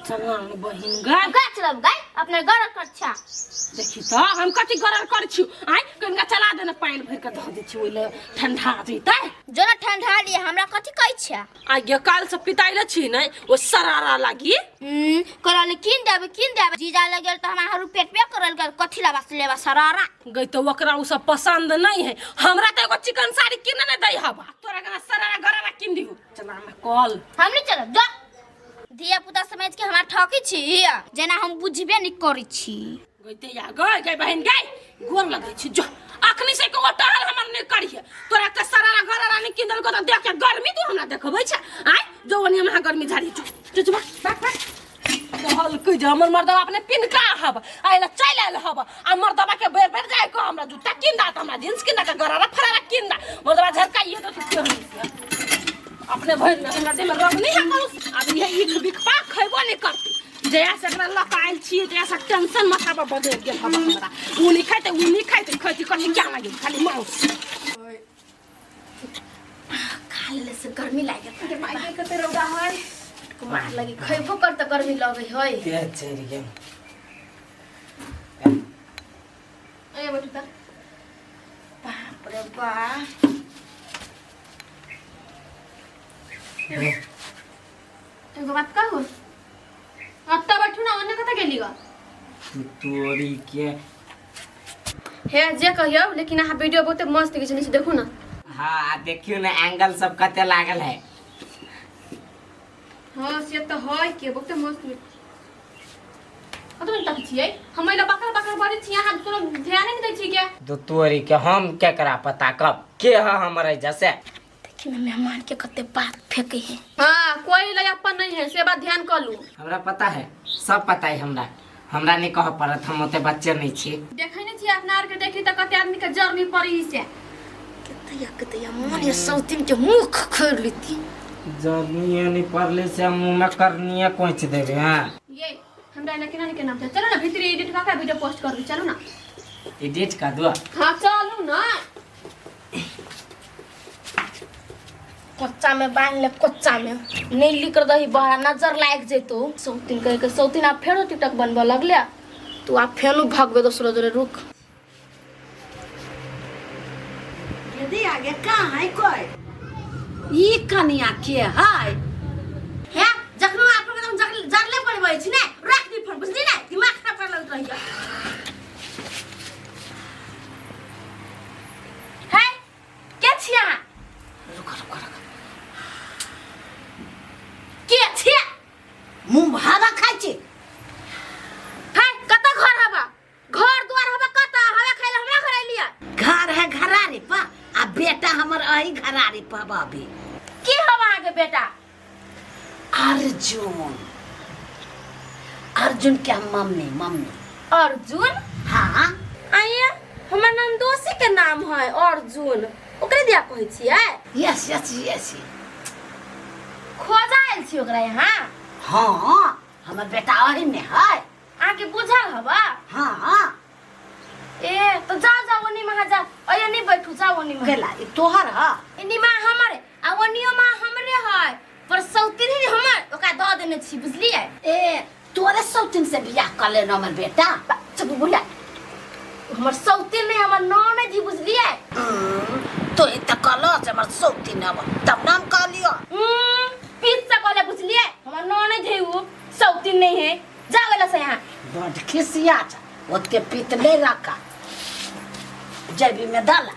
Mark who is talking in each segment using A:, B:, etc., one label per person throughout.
A: चला न बहिन गै।
B: हम कहाँ चलब गै, अपने गरर कर छा।
A: देखी तऽ हम कथी गरर करै छी? आँय, कनिका चला दे ने, पानि भरि कऽ धऽ दै छी ओहि लए, ठंडा जेतै।
B: जो ने ठंडा लिए, हमरा कथी कहै छा?
A: आगे काल से पिताइले छी ने ओ सरारा लागी।
B: करल कीन देब, कीन देब। जीजा लग गेल तऽ हमरा हरू पेटबे करल गेल, कथी लेबा से लेबा सरारा।
A: गई तो ओकरा उ सब पसंद नहीं है। हमरा तो एगो चिकन साड़ी किन नहीं दै हवा, तोरा केना सरारा गरारा किन दिहु? चला में कल।
B: हम नहीं चलब, जो धिया पुता समझ के हमरा ठकी छी, जेना हम बुझबे नहीं करै छी।
A: गई ते या गई गई बहन गई, गोर लगै छी, जो अखनी से को टहल हमर नहीं करिए। तोरा के सरारा गरारा नहीं किन देलको त देख के गर्मी तू हमरा देखबै छ? आय जो ओनी हम गर्मी झाड़ी, जो जो जो, भाग भाग। कहल कि जे हमर मर्दवा अपने पिनका हब आइला चलि आयल हब, आ मर्दवा के बेर बेर जाय को हमरा जूता किन दा, हमरा जींस किन दा, गरारा फरारा किन दा। मर्दवा झरकाइए तो तू अपने भरि में हमरा देह में रंग नहीं है करू। अब ये ईख बिख पा खैबो नहीं करती। जया से एकरा लऽ कऽ आयल छियै, जया से टेंशन माथा पर बदलि गेल हब हमरा। उ नहीं खाइते, उ नहीं खाइते, खैती कथी? क्या लगे खाली मांस
B: खा लेले से गर्मी लागे।
C: अरे माय के, कते रौदा है।
B: कुमार लगी खैबो कर त गर्मी लगे है।
D: के चलि गेल?
C: ए बैठू त।
B: बाप रे बाप।
C: एगो बात कहू? अत्ता बैठू ना, ओन्ने कतऽ गेली ग?
D: तू तोरी के।
C: हे जे कहियौ, लेकिन अहाँ वीडियो बहुते मस्त घिचने छी, देखू ना।
D: हाँ, आ देखियो ने, एंगल सब कते लागल है।
C: हाँ, से तऽ है के बहुते मस्त। कतऽ तक छियै हम? एला बकर बकर बजै छी, अहाँ कोनो ध्याने नहि दै छी के।
D: दू तोरी के, हम केकरा पता कब के है हमर जैसे।
B: देखी ना, मेहमान के कते बात फेंके है।
C: हाँ, कोई लय अपन नहीं है, से बात ध्यान कर लू।
D: हमरा पता है, सब पता है हमरा। हमरा नहीं कह पड़त, हम ओते बच्चे नहीं छी।
C: देखै नहीं छी अपना आर के, देखी तऽ कते आदमी के जरनी पड़ी से।
B: कतैया कतैया मन ये सौतीन के मुंह खोर लेती।
D: जरनी नहीं पड़ले से मुंह में करनिया कोच देबे। हाँ
C: ये हमरा एना केना नहीं केना होतै। चलो ना भीतरी, एडिट कऽ के वीडियो पोस्ट कर दू, चलू ना।
D: एडिट कर दो।
C: हाँ, चलू ना।
B: कोच्चा में बांध ले, कोच्चा में नहीं लिख दही, बहरा नजर लाग जैतो। सौतीन कह के सौतीन आ फेरो टिकटक बनबऽ लगले, तू आ फेनो भगबे दोसरो जोरे, रुक।
E: यदि आगे कहाँ है कोई? ई कनिया के है?
B: हे, जखनो आपन एकदम जरले पड़बै छी ने, राख दी फोन, बुझली ने? दिमाग खराब कर लगत रहिया है। के छी अहाँ?
E: रुक रुक रुक।
B: के छी?
E: मुँह भाड़ा खाइ छी।
B: है, कत घर हबा? घर द्वार हबा कत? हवा खाइ ला हमरा घर अइलिया?
E: घर है घरारी पर, आ बेटा हमर अही घरारी पर अभी।
B: के हबा अहाँके बेटा?
E: अर्जुन, अर्जुन के हम मम्मी, मम्मी।
B: अर्जुन?
E: हाँ।
B: आइए, हमर नंदोसी के नाम है अर्जुन, ओकरे दिया कहै छियै?
E: Yes yes yes.
B: खोजा आयल छी ओकरा यहाँ?
E: हाँ, हमर बेटा अही में है।
B: अहाँके बुझल हबा?
E: हाँ।
B: ए तो जाओ जाओ, ओनी महा जाओ, अये नहीं बैठू, जाओ ओनी महा।
E: केला ई तोहर है?
B: एनी माँ हमर आ ओनियो माँ हमरे है, पर सौतीन ही हमर ओकरा दऽ देने छी, बुझलियै?
E: ए तोरे सौतीन से बियाह कर लेना हमर बेटा?
B: चुप बुढ़िया, हमर सौतीन नहीं, हमर ननद जी, बुझलियै?
E: तो ई तऽ कहलो से हमर सौतीन हब, तब नाम कहलियो।
B: पीस से कहले, बुझलियै? हमर ननद है उ, सौतीन नहीं है। जाओ एला से यहाँ।
E: बड खिसिया छ, ओते पित नहीं रखा, जेबी में डाला।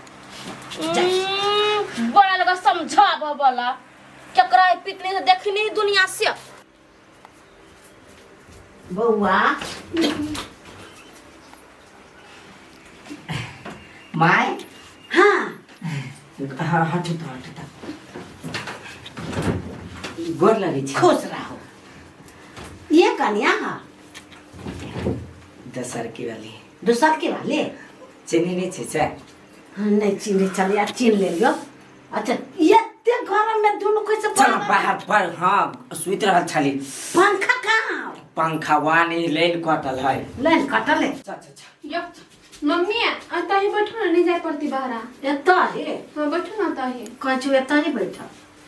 B: बड़ा लगा समझाब वाला केकरा पितनी से देखनी दुनिया से।
E: बौआ।
D: My.
E: हाँ।
D: हाँ, हटू तो, हटू तो, गोर लगै छी।
E: खुश रहो। ये कन्या है?
D: दोसर की वाली।
E: दोसर के वाले?
D: चिन्ही नहीं छी से?
E: हाँ, नहीं चिन्ह चलिए, चिन्ह ले लियो। अच्छा, एते गरम में दुनू कैसे?
D: चल बाहर पर। हाँ, सुति रहल छली।
E: पंखा कहाँ?
D: पंखा वानी लाइन कटल है।
E: लाइन कटल है?
D: अच्छा अच्छा अच्छा।
C: यो मम्मी, अतः ही बैठू ना, नहीं जाए पड़ती बाहर।
E: एतऽ हे?
C: हाँ, बैठू ना अतः ही।
E: कहै छी एतऽ ही बैठ।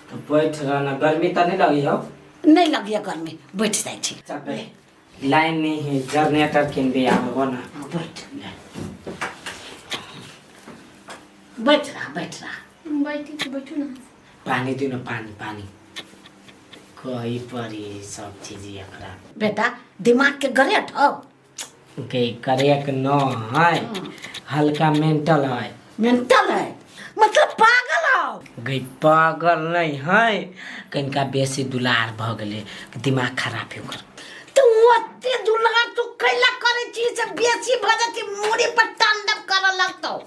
D: तो बैठ रहना, गर्मी तो नहीं लगी हो?
E: नहि लगिए गर्मी, बैठ जाइ छी।
D: चल बे, लाइन नहीं है, जनरेटर किन दे आबो ना।
E: हाँ, बैठ बैठ रहा, बैठ रहा।
C: बैठी छी, बैठू ना।
D: पानी दिनु, पानी पानी कही परी सब चीज एकरा।
E: बेटा दिमाग के गरेट हो।
D: के करेक न है, हल्का मेंटल है।
E: मेंटल है मतलब पागल हो।
D: गई पागल नहीं है, कनिका बेसी दुलार भ गेलै, दिमाग खराब है ओकर।
E: तो ओते दुलार तू कैला करे छी से बेसी भ जती, मूड़ी पर तांडव करे लगतौ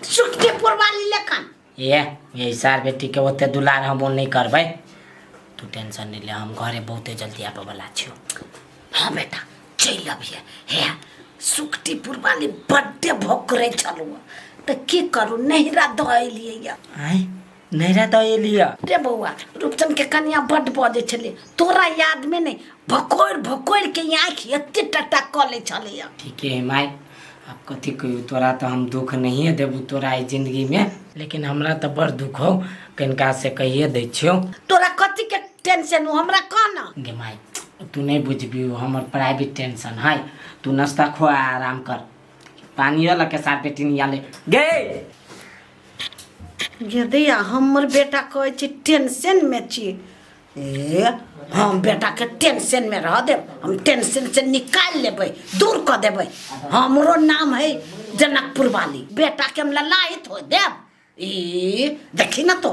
E: सुखटीपुर वाली लेखन।
D: ये यही सार बेटी के ओते दुलार हम नहीं करबै, तू टेंशन नहीं ले, हम घरे बहुते जल्दी आबे वाला छियो।
E: हाँ बेटा चलि अबिहे। हे सुखटीपुर वाली बड्डे भोकरे छलु तऽ की करू, नहिरा दऽ एलियै यऽ।
D: आय नहिरा दऽ एलियै?
E: रे बौआ, रूपचंद के कनिया बड्ड बजै छलै, तोरा याद में नहि भकोरि भकोरि के आँखि एते टटा कऽ लै छलैया।
D: ठीके है माय, आब कथी कहियौ, तोरा तऽ हम दुख नहिए देबू तोरा एहि जिंदगी में, लेकिन हमरा तऽ बड़ दुख हौ, कनिका से कहिए दै छियौ।
E: तोरा कथी के टेंशन हो हमरा कह ना।
D: गे माय तू नहीं बुझबी, हमर प्राइवेट टेंशन है, तू नाश्ता खुआ आराम कर, पानियो लके साथ बेटी नियाले गे।
E: यदि हमर बेटा कहै छै टेंशन में छी, ए हम बेटा के टेंशन में रह देब, हम टेंशन से निकाल लेबै, दूर कऽ देबै। हमरो नाम है जनकपुर वाली, बेटा के हम ललायत हो देब। ई देखी ना तो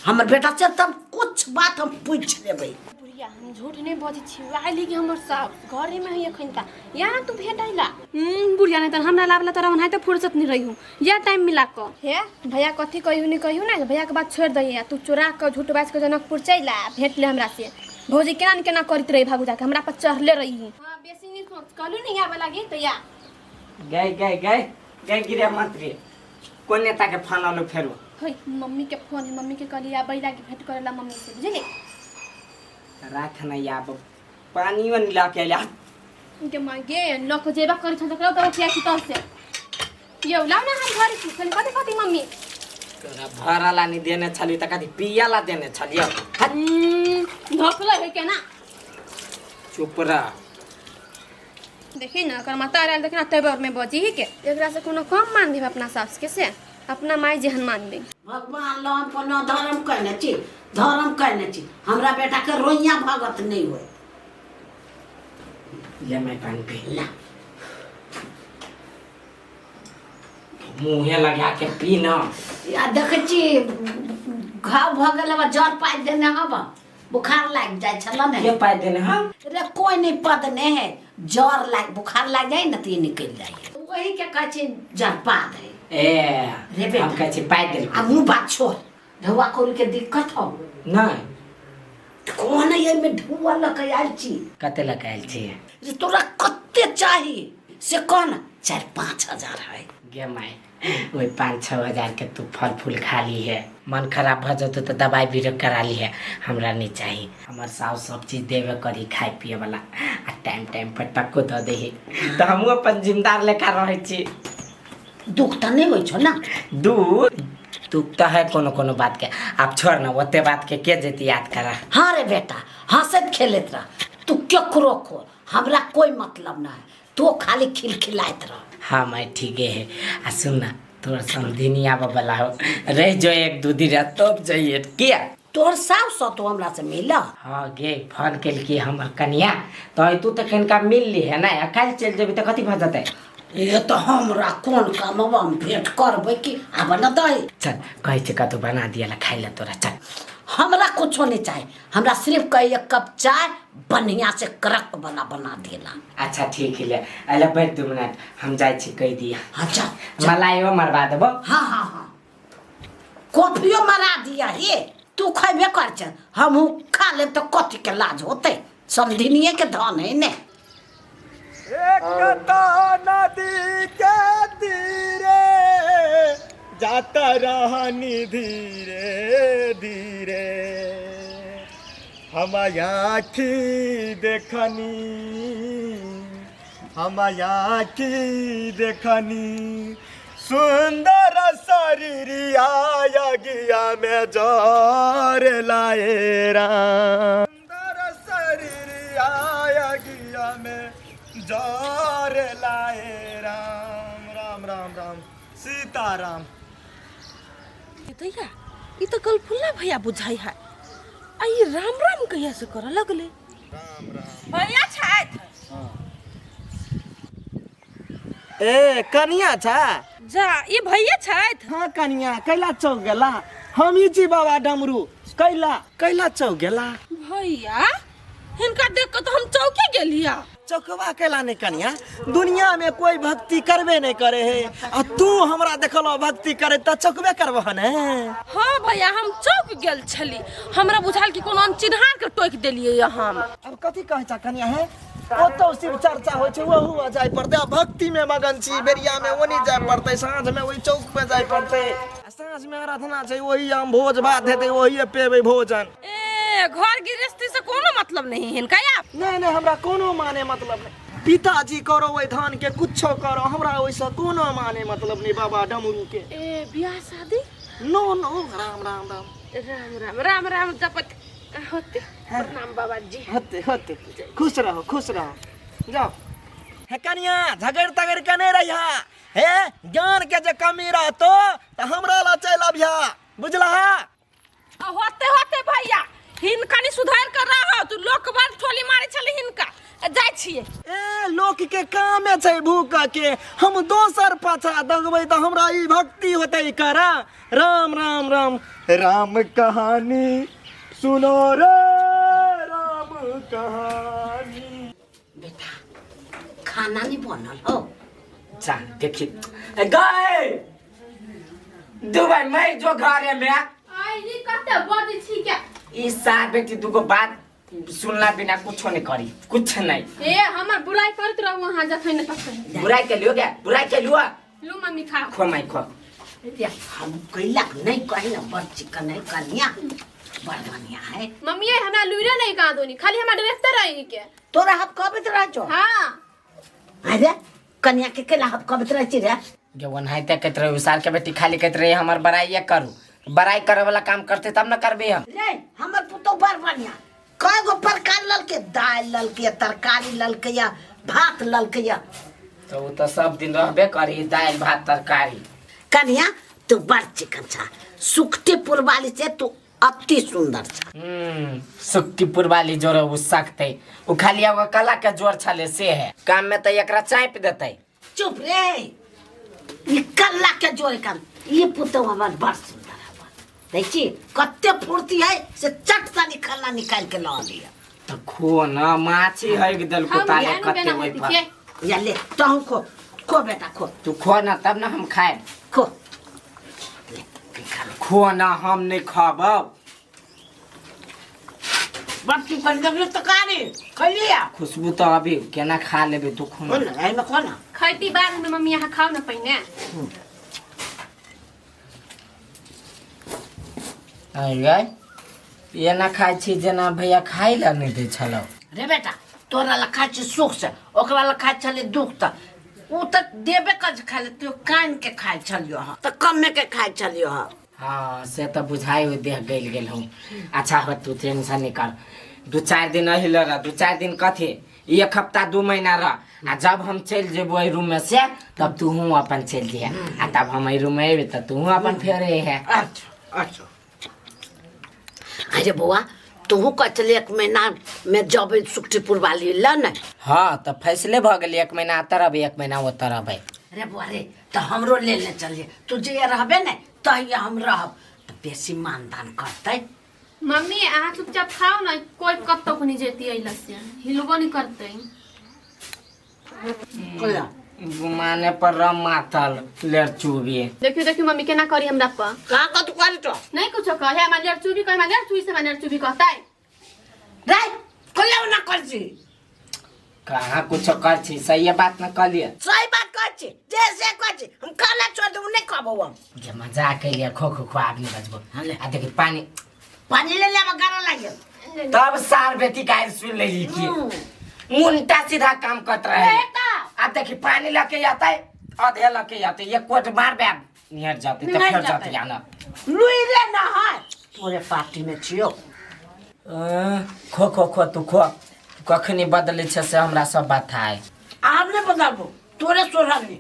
E: हमर बेटा से तब कुछ बात हम पूछ लेबै।
C: बुढ़िया हम झूठ नहीं बजै छी, आइली कि हमर सास घरे में है एखन ता, यहाँ तू भेट अइला। बुढ़िया नहीं त हमरा लाबला तोरा ओनाहिते फुर्सत नहीं रही हूँ, या टाइम मिला क। हे भैया कथी कहियो नहीं कहियो ना, भैया के बात छोड़ दही, तू चोरा के झूठ बाज के जनकपुर चल आ, भेट ले हमरा से। भौजी केना न केना करैत रही भागू जाके हमरा पर चढ़ले रही। हां बेसी नहीं सोच, कहलू नहीं आवे लागी त या।
D: गए गए गए गए गिरे मंत्री कोन नेता के फोन आलो फेरो?
C: होय मम्मी के फोन है, मम्मी के कहली आबै लागी भेंट करेला मम्मी से, बुझली?
D: राख न आब पानियो नहीं ला के आइला।
C: के मां गे लक जेबा करै छ त तो किया छी से यो लाउ ना हम घरे छी खाली कथि कथि मम्मी
D: तोरा भरला नहीं देने छली त कथि पियाला देने छलियो।
C: धोखला है केना?
D: चुप रह।
C: देखी ना कर माता आयल देखना तेबर में बजी ही के एकरा से कोनो कम मान देब अपना सास के से अपना माई जेहन मान दे।
E: भगवान लो हम कोनो धर्म कहने छी, धर्म कहने छी, हमरा बेटा के रोइया भगत नहीं होय।
D: ले मैं पानी पी
E: ला।
D: मुँहे लगा के पी ना।
E: या देखै छी घाव भ गेल बा, जर पाइ देने हब, बुखार लागि जाइ छल ने।
D: के पाइ देने हम?
E: रे कोई नहीं पदने है, जर लाग बुखार लाग जाए ना तो ये निकल जाए, वही के कहै छै जरपाद है।
D: ए
E: रे बेटा।
D: हम कहै छी पाइ देलकै।
E: आ उ बात छोड़, ढौआ कौड़ी के दिक्कत हो
D: नहीं
E: कोन एहिमे ढौआ लऽ के आयल छी?
D: कते लऽ के आयल छी?
E: रे तोरा कते चाही से कह ना। 4-5 हजार है।
D: गे माय वही 5-6 हजार के तू फल फूल खा ली है, मन खराब भ जतो तो दवाई बीरो करा ली है, हमरा नहीं चाहिए। हमर सास सब चीज देवे करी खाए पिए वाला, आ टाइम टाइम पर टक्को दऽ दे तो हमहूँ अपन जिम्मेदार लेखा रहै छी।
E: दुख तऽ नहीं होइ छौ ना?
D: दुख तऽ है कोनो कोनो बात के, आब छोड़ ना ओते बात के जेती याद करा।
E: हाँ रे बेटा हंसैत खेलैत रह, तू केकरो को हमरा कोई मतलब ना है, तू खाली खिलखिलाइत रह।
D: हाँ मैं ठीके है। आ सुन ना तोर समधिनी आबऽ वाला हो, रह जो 1-2 दिन तब जाइए किया?
E: तोहर सास तो हमरा से मिला।
D: हाँ गे फोन केलकी हमर कनिया तो तू तो कनिका मिल ली है ना, काल्हि चलि जेबी तऽ कथी भऽ जेतै?
E: ये तो हमरा कोन काम अब हम भेंट करबै कि आब न दही।
D: चल कहै छै कतौ बना दिया ला खाइ ला तोरा। चल
E: हमरा कुछो नहीं चाही, हमरा सिर्फ कही 1 कप चाय बढ़िया से कड़क वाला बना देला।
D: अच्छा ठीक है, अला बैठ 2 मिनट हम जाइ छी कहि दिया।
E: हाँ चल
D: मलाइयो मरवा देबो।
E: हाँ हाँ हाँ कॉफियो मरा दिया। हे तू खैबे कर छ, हमहूँ खा लेब तो कथी के लाज होतै, समधिनिये के धन है ने।
F: एकता नदी के तीरे जाता रहनी धीरे धीरे, हम आँखी देखनी, हम आँखी देखनी, सुंदर शरीरिया यज्ञ में जर लाए राम। सुंदर अगिया में जर लाए राम राम राम राम सीताराम।
A: भैया ई तो गलफुल्ला भैया बुझाई है, आ ई राम राम कहिया से करऽ लगले?
F: राम राम।
A: भैया छथि?
F: ए कनिया छा?
A: जा ई भैया छथि?
F: हाँ कनिया, कैला चौक गेला? हम ही छी बाबा डमरू। कैला कैला चौक गेला?
A: भैया हिनका देख के तो हम चौके गेलिया।
F: चौकवा कैला नहीं कनिया, दुनिया में कोई भक्ति करबे नहीं करे है, आ तू हमरा देखलो भक्ति करे त चौकबे करबह ने।
A: हाँ भैया हम चौक गेल छली, हमरा बुझाल कि कोनो अनचिन्हार के टोकि देलियै हम।
F: अब कथी कहै छा कनिया? है ओतौ शिव चर्चा होइ छै, ओहू जाय पड़तै। आ भक्ति में मगन छी, बेरिया में ओनी जाय पड़तै, साँझ में ओहि चौक पे जाय पड़तै, आ साँझ में आराधना छै, ओही हम भोज भात हेतै, ओही पेबै भोजन।
A: ए घर गृहस्थी से कोनो मतलब नहीं हिनका आप?
F: नहीं नहीं, हमरा कोनो माने मतलब नहीं। पिताजी करो ओहि धान के, कुछो करो, हमरा ओहिसँ कोनो माने मतलब नहीं बाबा डमरू के।
A: ए बियाह शादी?
F: नो नो, राम राम राम
A: राम राम राम राम जपत होते। प्रणाम बाबा जी।
F: होते होते, खुश रहो खुश रहो। जाओ हे कनिया, झगड़ तगड़ के नहीं रहिया हे, ज्ञान के जे कमी रहतो तो हमरा ला चलि अबिहा, बुझलहा?
A: होते होते भैया हिनका नहीं सुधार कर रहा हो तू, लोक बार ठोली मारे छली हिनका। जाइ छियै।
F: ए लोक के कामे छै भूख के, हम दोसर पाछा दगबै तऽ हमरा ई भक्ति होतै करा। राम राम राम राम कहानी सुनो रे राम कहानी।
E: बेटा खाना नहीं बनल हो?
D: जा देखी गए दुबई मैं जो घरे में
C: आई कते बजै छी के
D: ई सार बेटी दुगो बात सुनला बिना कुछो नहीं करी, कुछ नहीं।
C: ए हमर बुराई करत रहू अहाँ जखन न तखन।
D: बुराई के लियो क्या? बुराई के लियो।
C: लू मम्मी खाओ।
D: खो माई खो।
E: हम कैला नहीं कही ना, बड़ चिकन है कन्या, बड़ बढ़िया है।
C: मम्मी ये हमरा लुइरे नहीं कहा दोनी, खाली हमरा देखते रही के।
E: तोरा हम कहबैत रहै छौ?
C: हां।
E: अरे कन्या के केला हम कहबैत रहै छी रे?
D: जे ओनाहिते कहैत रहे सार के बेटी, खाली कहैत रहे हमर बड़ाई करू, बड़ाई करे वाला काम करते तब न करबे हम।
E: रे हमर पुतोह बड़ बढ़िया, कय गो प्रकार ललके, दालि ललके, तरकारी ललके या भात ललके या।
D: तो वो तो सब दिन रहबे करी दालि भात तरकारी।
E: कन्या तू बड़ चिकन छा, सुखटीपुर वाली से तू अति सुंदर छा।
D: सुखटीपुर वाली जोर उ सकते, उ खाली एगो कला के जोर छले से है, काम में तो एकरा चापि देते।
E: चुप रे, ई कला के जोर काम, ई पुतोह हमर बड़ सुंदर है। देखी कते फुर्ती है से चट सा निकालना निकाल के ला लिया।
D: तो खो ना माछी है कि दल को ताले कते ओइ पर।
E: या ले तहु खो, खो बेटा खो।
D: तू खो ना तब ना हम खाए।
E: खो
D: खो ना, हम नहीं खाबब।
E: बच्ची कर देबे तो कारी खलिया।
D: खुशबू तो अभी केना खा लेबे तू खो
E: ना। एमे खो ना।
C: खैती बाद में मम्मी यहाँ खाओ ना पहिने।
D: अरे ये ना खाइ छी जेना भैया खाइ ला नहीं दै छलौ।
E: रे बेटा तोरा ला खाइ छी सुख से, ओकरा ला खाइ छलै दुख त उ त देबे कर खाइ ले, तू कान के खाइ छलियो ह त कमे के खाइ छलियो ह।
D: हाँ से त बुझाइ हो देह गइल गेल हूँ। अच्छा हो तू टेंशन नहीं कर, 2-4 दिन अहिल रह, 2-4 दिन कथी 1 हफ्ता 2 महीना रह, आ जब हम चलि जेबो एहि रूम में से तब तू अपन चलि जइहे, आ तब हम एहि रूम में अयबे त तू अपन फेर अइहे।
E: अच्छा अच्छा। अरे बौआ तू कचले 1 महीना में जब सुखटीपुर वाली ल न।
D: हाँ त फैसले भ गेल, 1 महीना एतऽ रहबै 1 महीना ओतऽ रहबै।
E: रे बौआ रे त हमरो ले ले चलिए, तू जे रहबे ने तहिया हम रहब, त बेसी मानदान करतै।
C: मम्मी अहाँ चुपचाप खाओ ना, कोई कतौ नहीं जेती अइला से, हिलबो नहीं करतै।
D: गुमाने पर रम मातल लेर चुबी।
C: देखियो देखियो मम्मी केना करी हमरा पर।
E: का कतु करी तो?
C: नहीं कुछो कहे, हमरा लेर चुबी कहे, हमरा लेर चुबी से हमरा लेर चुबी कहतै।
E: रे कोला ना कर छी।
D: कहाँ कुछो कर छी, सही बात न कहलिए।
E: सही बात कर छी, जैसे कर छी, हम काला छोड़ दू नहीं कहबो हम।
D: जे मजाक कइलिए खो खो खो आब नहीं बजबो। आ देखी पानी
E: पानी ले ले गारा लागे।
D: तब सार बेटी काहे सुन लेली की मुंटा सीधा काम करत रहे। आ देखी पानी लके आता है, आधे लके आते, एक कोट मार बे निहर जाते त फेर जाते आना।
E: लुई ले ना है तोरे पार्टी में छियो।
D: खो खो खो तू खो, तू कखनी बदलै छै से हमरा सब बताय।
E: आब नहि बदलबो तोरे सोहरानी।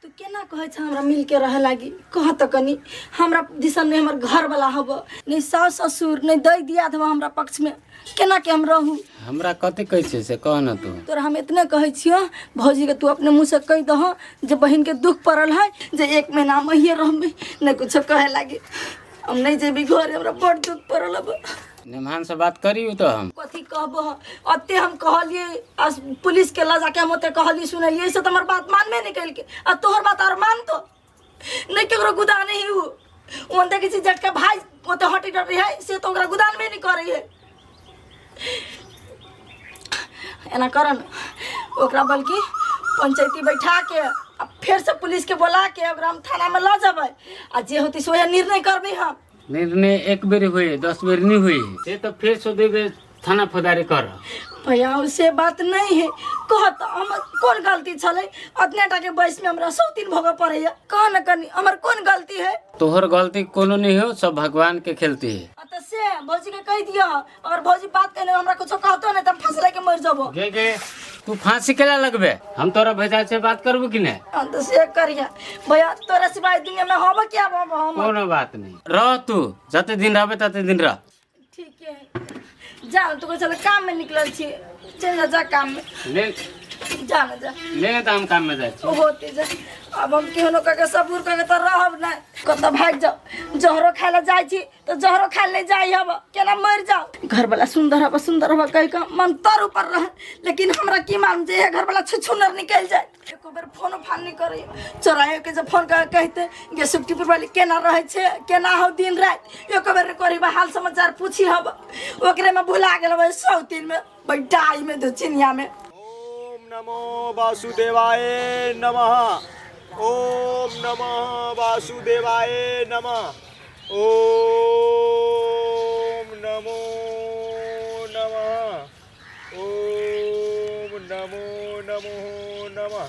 G: तू केना कहै छ हमरा मिलके रहे लागी? कह तऽ कनी हमरा दिसन नहि हमर घरवाला हब, नहि सास ससुर, नहि दै दियाद हब हमरा पक्षमे, केना के हम रहू?
H: हमरा कथी कहै छै से कह न तू।
G: तोरा हम इतने कहै छियो भौजी के, तू अपने मुँह से कहि दह जे बहिन के दुख पड़ल है जे 1 महीना हम अहिए रहबै, नहि कुछो कहे लागी। हम नहीं जेबी घर, हमरा बड़ दुख पड़ल हब।
H: निमहान से बात करियो तो हम
G: कथी कहबो? अते हम कहलिए आ पुलिस के ल जाके हम ओते कहलिए सुनलिए, से तो हमर बात मानबे नहीं कलके। आ तोहर बात और मान तो नहीं, केकरो गुदा नहीं हु। ओन देखै छी जटका भाई ओते हटी डरी है से तो ओकरा गुदान में नहीं करे है। एना कर न ओकरा बल्कि पंचायती बैठा के आ फिर से पुलिस के बोला के ओकरा हम थाना में ल जेबै आ जे होती से वएह निर्णय करबै हम।
H: निर्णय 1 बेर हुए 10 बेर नहीं हुई से तो फिर से देबे थाना फौजदारी कर।
G: भैया से बात नहीं है, कह तो हम कौन गलती छलै? अतने टा के वयस में हमरा 103 भोगऽ पड़ैया, कह न कनी हमर कौन गलती है?
H: तोहर गलती कोनो नहीं हो, सब भगवान के खेलती है।
G: आ त से भौजी के कह दिया, अगर भौजी बात कहने हमरा कुछो कहतो नहीं त हम फंसले के मर जबो।
H: गे गे तू फांसी केला लगबे? हम तोरा भैया से बात करबो कि नहीं?
G: हम तो से करिया भैया, तोरा सिवाय दुनिया में होबो क्या होबो हम?
H: कोनो बात नहीं, रह तू जते दिन रहबे तते दिन रह।
G: ठीक है जा, तू चल काम में निकलल छी, चल जा, जा काम में
H: ले
G: जा ना जा
H: ले ना, तो हम काम में जाइ छी।
G: होते जा, अब हम केहनो कह के सबूर कह के तो रहब ना, कतऽ भागि जाओ। जहरो खाय ला जाइ छी तो जहरो खाय ले जाइ हब, केना मरि जाओ। घर वाला सुंदर हब सुंदर हब कह के मन तर ऊपर रहे, लेकिन हमरा की मालूम जे घर वाला छुछुनर निकल जाए। एको बेर फोनो फान नहीं करे, चौराहे के जब फोन कर कहते गे सुखटीपुर वाली केना रहे छे, केना हो दिन रात, एको बेर करी हाल समाचार पूछी हब, ओकरे में भुला गेल हब 103 में बैठाई में दो चिनिया में।
F: ओम नमो वासुदेवाय नमः, ओम नमः वासुदेवाय नमः, ओम नमो नमः, ओम नमो नमो नमः,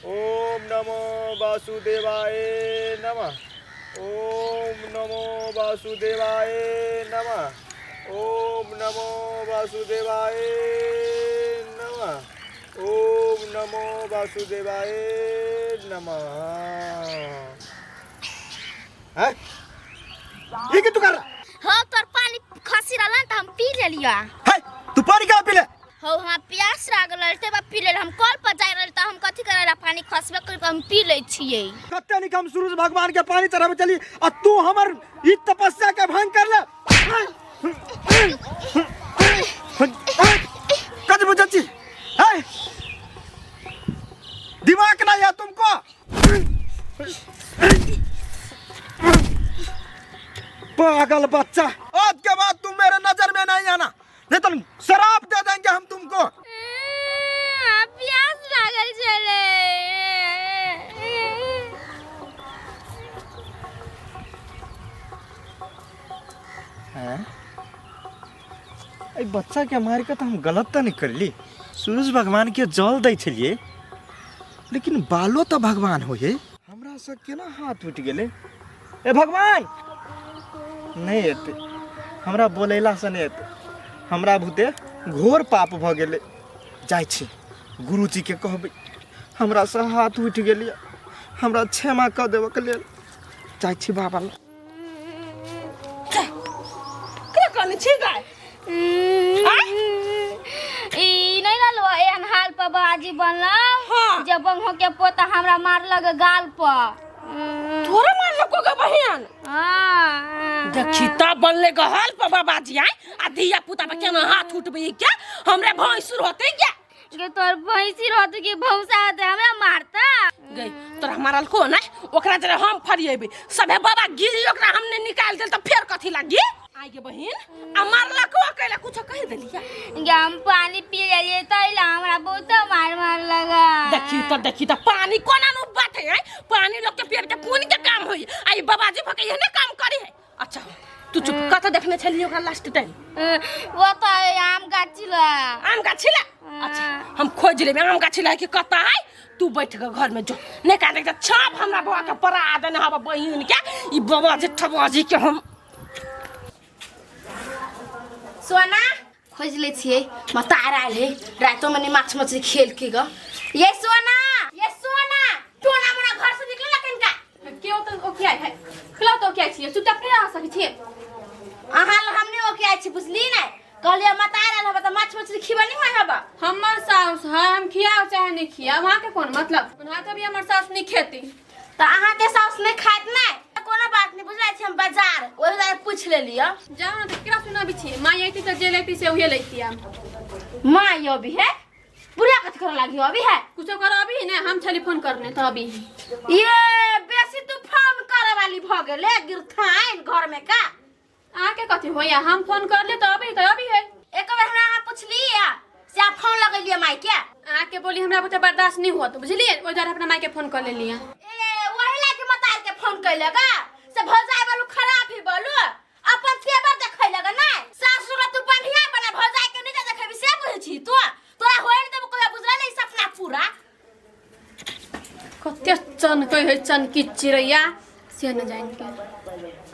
F: ओम नमो वासुदेवाय नमः, ओम नमो वासुदेवाय नमः, ओम नमो वासुदेवाय नमः, ओम नमो वासुदेवाय नमः। हैं? ये की तू कर रहा?
B: हो तोर पानी खसी रहल त हम पी लेलिया।
F: है तू पानी कहाँ पी ले?
B: हो हमरा प्यास लागल रहल ते बा पी लेल। हम कल पर जाय रहल त हम कथी करेला पानी खसबे कर हम पी लै छियै।
F: कते निक हम सूरज भगवान के पानी चढ़ावे चली आ तू हमर ई तपस्या के भंग कर ले। कद बुझची है, दिमाग नहीं है तुमको? पागल बच्चा, आज के बाद तुम मेरे नजर में नहीं आना, नहीं तो शराब दे देंगे हम तुमको।
B: प्यास लागल छलै।
F: हैं? ए बच्चा के मार के तो हम गलत तो नहीं करली। सूरज भगवान के जल दै छलिए, लेकिन बालो तो भगवान होए, हमरा से केना हाथ उठि गेलै? ए भगवान नहीं एते, हमरा बोलैला से नहीं एते, हमरा भूते घोर पाप भ गेलै। जाइ छी गुरुजी के कहबै हमरा से हाथ उठि गेलियै, हमरा क्षमा कऽ देबऽ के लेल। जाइ छी बाबा लग।
A: के कहने छी गाय?
B: ई नहीं रहलो एहन हाल पर बाजी बनलौ।
A: हाँ।
B: जब बंहो के पोता हमरा मारलक गाल पर।
A: तोरा मारलको गे बहिन?
B: हाँ।
A: देखी त बनले गहल पर बाबाजी आय आ धिया पुता पर केना हाथ उठबै के? हमरे भैंसुर होते के?
B: गे तोर भैंसी रहत कि भौंसा होते हमरा मारता?
A: गई तोरा मारल को ना, ओकरा जरे हम फरिएबे। सभे बाबा गिरी ओकरा हमने निकाल देल त फेर कथी लागी? आइ गे बहिन आ मारलको अकेला कुछो कहि देलिया?
B: गे हम पानी पी लेलिए तैला हमरा बहुत मार मार लगा।
A: देखी त पानी कोना नु बात है? पानी लोग के पेट के पुण्य के काम होई, आ ई बाबाजी भके एहने काम करी है। अच्छा तू चुप, कत देखने छलियै ओकरा लास्ट टाइम?
B: वो तो आम गाछी ला।
A: आम गाछी ला? अच्छा हम खोज लेबै आम गाछी ला कि कत है। तू बैठ के घर में जो, नहीं काटे त छाप हमरा बौआ के परा देने हब बहिन के, ई बाबाजी ठबाजी के हम। सोना
B: खोजि लै छियै। मतार आयल है रातिमे नहि माछ मछली खेल के ग। ये सोना, ये सोना, टोना मोना घर से निकले ना कनिका।
C: केओ तऽ ओकिया है खिलाओ तऽ ओकिया छियै, चुपचाप नहि रह सकै छियै।
B: अहाँ लग हम नहि ओकिया छी, बुझली ने? कहलियै मतार आयल हबा तऽ माछ मछली खिबा नहि होइ हबा।
C: हमर साउस है, हम खियाओ चाहे नहि खियाओ, अहाँके कोन मतलब? ओना तऽ भी हमर साउस नहि खेती।
B: तऽ अहाँके साउस नहि खाइत नहि कोनो बात नहि, बुझलै छी हम बाजार ओहि दुआरे पूछि लेलियै।
C: जाउ ने तऽ केकरा सुनाबै छियै? माँ अयती तऽ जे लैती से उहे लैती। आब
B: माँ यो अभी है, बुढ़िया कथी करऽ लागी अभी है?
C: कुछो कर अभी ने, हम छली फोन करने तऽ अभी।
B: ये बेसी तू फोन करे वाली भऽ गेले गिरथाइन घर में का।
C: अहाँके कथी होइया? हम फोन करले तऽ अभी तऽ अभी है।
B: एक बेर हमरा अहाँ पुछलियै से अहाँ फोन लगेलियै माय के?
C: अहाँके बोली हमरा बुते बर्दाश्त नहीं होत, बुझलियै? ओहि दुआरे अपना माय के फोन कर लेलियै।
B: ए वही लागी मतार के फोन कैले गा से भौजाई बोलू खराब ही बोलू अपन तेवर देखै लगा नै सासुर तू बढ़िया बना भौजाई के नहीं देखेबी से बुझै छी तू, तोरा होय नै देबो कहियो, बुझलै नै सपना पूरा।
C: कते चनकै है चनकी चिड़ैया से न जानि के।